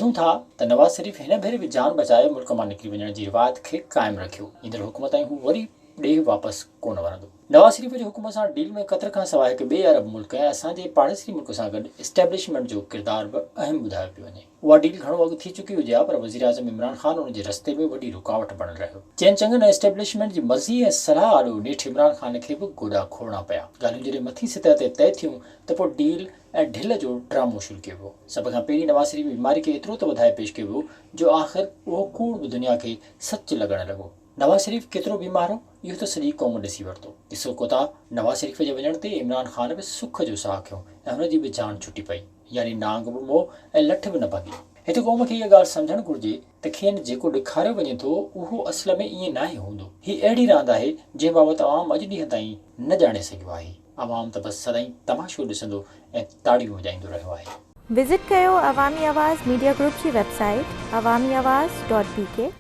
ٻڌون ٿا ته نواز شريف هن ڀيري به جان بچائي ملڪ مان نڪري وڃڻ جي روايت کي قائم رکيو. ايندڙ حڪومت تائين هو وري ڏيهه واپس ڪونه ورندو. نواز شريف جي حڪومت سان ڊيل ۾ قطر کان سواء هڪ ٻئي عرب ملڪ ۽ اسان جي پاڙيسري ملڪ سان گڏ اسٽيبلشمينٽ جو ڪردار به اهم ٻڌايو پيو وڃي. اها ڊيل گهڻو اڳ ٿي چڪي هجي ها پر وزيراعظم عمران خان ان جي رستي ۾ وڏي رڪاوٽ بڻيل رهيو. چئن چڱن ۽ اسٽيبلشمينٽ جي مرضي ۽ صلاح آڏو نيٺ عمران خان کي به گوڏا کوڙڻا پيا. ڳالهيون جڏهن مٿين سطح تي طئي ٿيون ته پوء ڊيل ۽ ڍل جو ڊرامو شروع ڪيو ويو. سڀ کان پهرين نواز شريف جي بيماري کي ايترو ته وڌائي پيش ڪيو ويو جو آخر اهو ڪوڙ به دنيا کي سچ لڳڻ لڳو. نواز شريف ڪيترو بيمار هو، اهو ته سڄي قوم ڏسي ورتو. قصو ڪوتاهه، نواز شريف جي وڃڻ تي عمران خان به سک جو ساهه کنيو ۽ هن جي به جان ڇٽي پئي. يعني نانگ به مئو ۽ لٺ به نه ڀڳي. هتي قوم کي اها ڳالهه سمجهڻ گهرجي ته کين جيڪو ڏيکاريو وڃي ٿو، اهو اصل ۾ ائين ناهي هوندو. هي اهڙي راند آهي، جنهن بابت عوام اڄ ڏينهن تائين نه ڄاڻي سگهيو آهي. عوام ته بس سدائين تماشو ڏسندو ۽ تاڙيون وڄائيندو رهيو آهي. وزٽ ڪيو عوامي آواز ميڊيا گروپ جي website Awami Awaz dot B K.